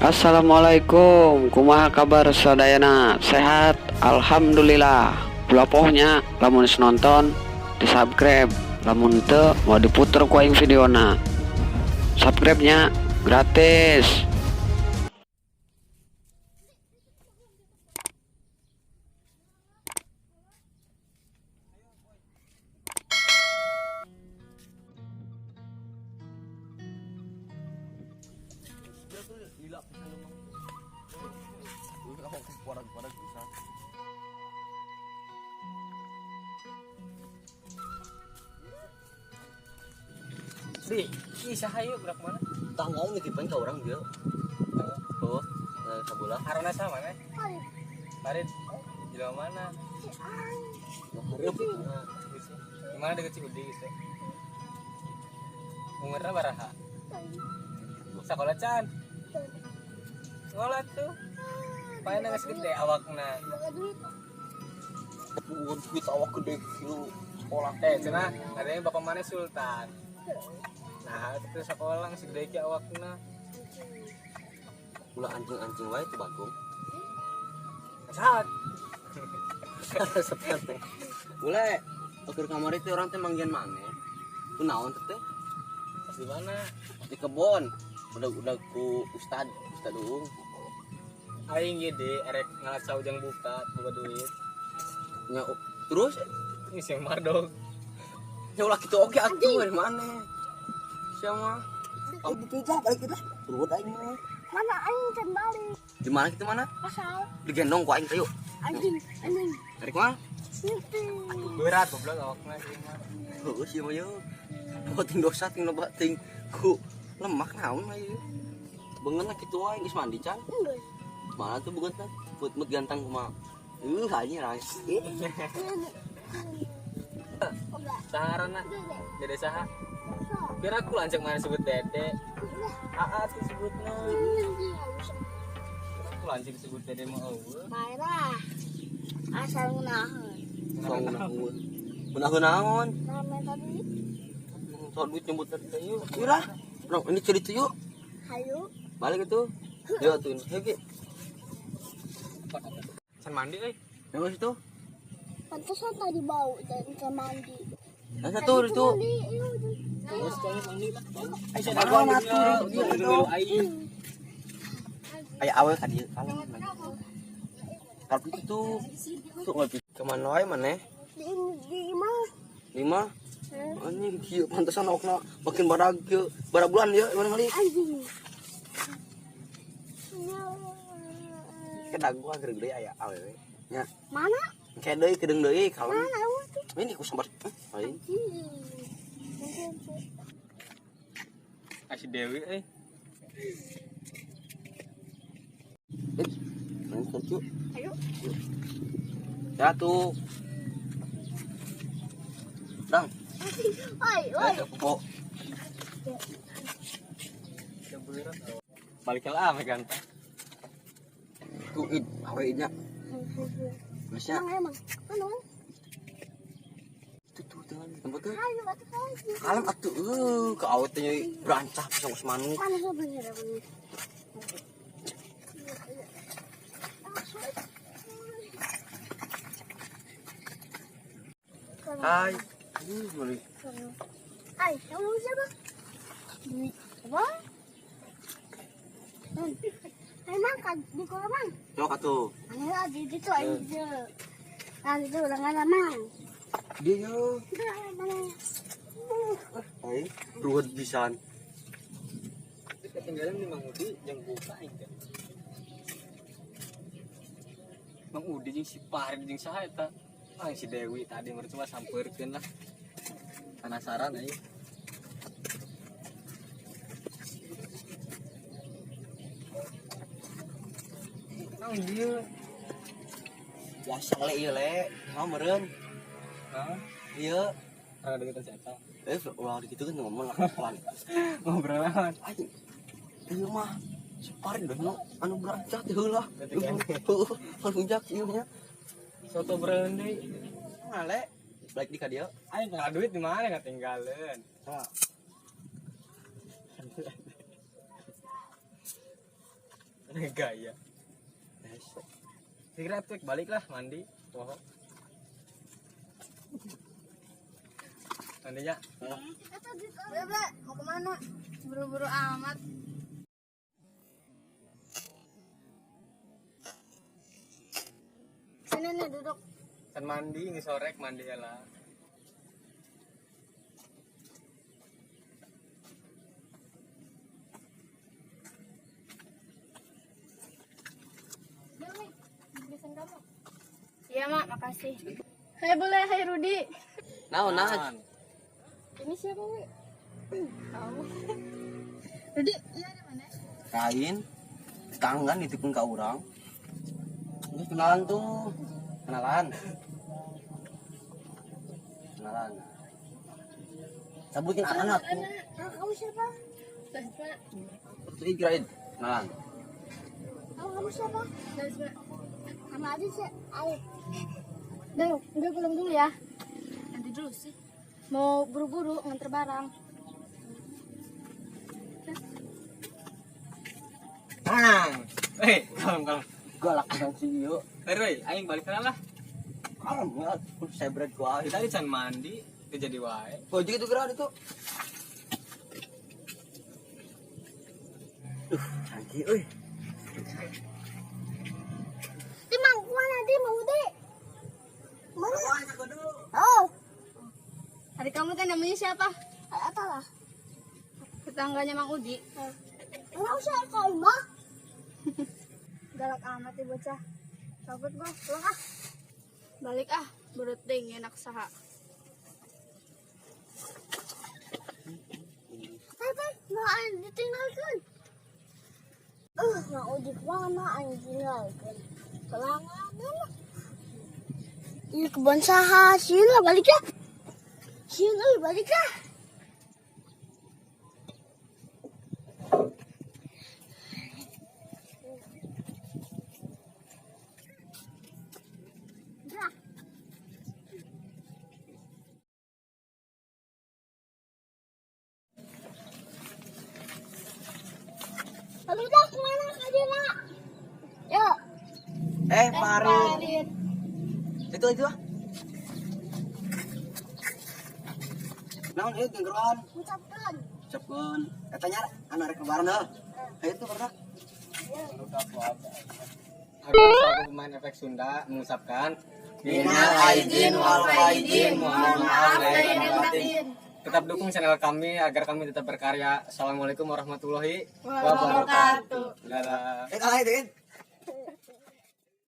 Assalamualaikum, kumaha kabar sadayana? Sehat? Alhamdulillah. Ulah poho nya, lamun geus nonton di subscribe, lamun teu moal diputer ku aing videona. Subscribe nya, gratis. Di, ih saha ieu budak mana? Tanggal nitipin ke orang dia. Oh, nah, sabulah. Arona sama mana? Farid. Jelema mana? Hareup. Gitu. Di mana deket Ciudi gitu. Umurna baraha? Sekolah can? Sekolah tuh. Paling geus gede awakna. Bukan duit awak gede kieu sekolah. Eh, cenah ada bapak mana Sultan. Nah, itu sekolah geus gede ki awakna. Ulah anjing-anjing wae teu bagong. Saat Seperti. Ulah keur kamari teh urang teh manggihan maneh. Ku naon teh? Pas di mana? Di kebon. Udah ku Ustad, Ustad Uung. Aing gede erek ngalah ujang buka buka duit. Nya terus Ini sing mardog. nya ulah kitu oge atuh dari maneh. Siapa? Oh, gitu aja balik kita. Turut aing mah. Mana aing can balik. Di mana kitu mana? Pasal Digendong ku aing kayu. anjing anjing. Tarik mana? Itu. Berat goblok awakna sih mah. Heuh sih mah yeuh. Pokok ting dosa ting loba ting ku lemak naon mah ieu. Beungeutna kitu wae geus mandi can. Enggak. Mana tuh beungeutna? Put-mut ganteng kumaha. Anjing rais. Saha ngaranna? Dede saha? Biar aku lancek mana sebut dede. Aa tuh sebutna. Aku lancek sebut dede mah eueuh. Baiklah. Asal ngunaheun. Song naon. Naon naon. Rame tadi. Soal duit nyebut tadi teh yuk. Yuk lah. Bro, ini cerita yuk. Hayu. Balik itu. Yuk tuh. Yuk Ki. Can mandi euy. Yang situ. Pantesan tadi bau dan can mandi. Nah, satu itu. Mandi, yuk. Terus can mandi lah. Aisyah Dagoan atuh, itu. Aing. Aya awe ka dieu kalem. Kalau itu tuh tuh ngopi. Kemana wae maneh? Di mana? Lima. Anjing kieu pantesan awakna makin badag kieu. Bara bulan ieu mana kali. Anjing. Ke dagoan gede aya awewe. Nya. Mana? Kayak deui kedeung deui kalem. Mana itu? Ini ku sambar. Aing. Asih Dewi euy. Eh, main lucu. Ayo. Satu. Dang. Oi, oi. Eh, pokok. Balik lah ame ganteng. Ku id awe nya. Masya. Emang emang. Mana? Itu tuh jangan tempat tuh. Ayo batu aja. Kalem atuh ke awe teh berancah pisang geus manuk. Mana sebenarnya mana? Hai. Boleh. Hai, kamu siapa? Apa? Emang kan di kolam? Sok atuh. Mana lagi itu aja. Nah, itu udah nggak mang. Dia yo. Mana? Hai, ruwet pisan. Ketinggalan di Mang Udi jeung buka aing teh. Mang Udi jeung si Farid jeung saha eta? Ah si Dewi tadi meureun cuma sampeurkeun lah. Penasaran aing. Naon dieu? Biasa le ieu le. Naon meureun? Hah? Ieu. Rada deketan si eta. Ulah gitu kan ngomong lah pelan. Ngobrol naon? Anjing. Ieu mah si Farid dah nu anu berancah teh heula. Heuh, anu ieu nya. Soto bereun deui. Mana le? Balik di ka dieu. Aing tinggal duit di mana ketinggalan. Tah. Gaya. Kira tuh balik lah mandi. Poho. Mandinya. Bebe, mau kemana? Buru-buru amat. Sini nih duduk. Kan mandi ini sorek mandi ya lah. Iya mak, makasih. Hai boleh, hai Rudi. Naon nah. Ini siapa wi? Kamu. Rudi, iya di mana? Kain tetangga nitipun ka urang. Terus kenalan tuh. Kenalan. Kenalan. Sebutin anak aku. Kamu siapa? Nasma. Terus kirain kenalan. Kamu siapa? Nasma. Sama aja sih. Ayo. Udah pulang dulu ya. Nanti dulu sih. Mau buru-buru nganter barang. Tenang. Kalem kalem. Galak kan sih yuk. Hei, aing balik sana lah. Kalem ya, saya berat gua. Kita tadi can mandi, itu jadi wae. Gojek itu gerak itu. Duh, cantik euy. Di mang mana di mau di? Mana? Oh. Adik kamu kan namanya siapa? Apa lah? Tetangganya Mang Udi. Enggak usah kau mah. Galak amat ya bocah. Takut gua, pulang ah. Balik ah, bereting enak saha. Tapi mau ditinggalkan. Mang Udi kemana ditinggalkan? Kelangan mana? Ini kebun saha, sini balik ya. Sini balik ya. Lalu dah kemana Kak Dina? Yuk. Farid. Itu ah. Naon ieu genggeroan? Ucapkan. Ucapkeun. Katanya anak rek lebaran heuh. Hayu tuh pernah. Aku selaku pemain efek Sunda mengucapkan Minal aidin wal faizin, mohon maaf lahir dan batin. Tetap dukung channel kami agar kami tetap berkarya. Assalamualaikum warahmatullahi wabarakatuh. Dadah. Kalah itu.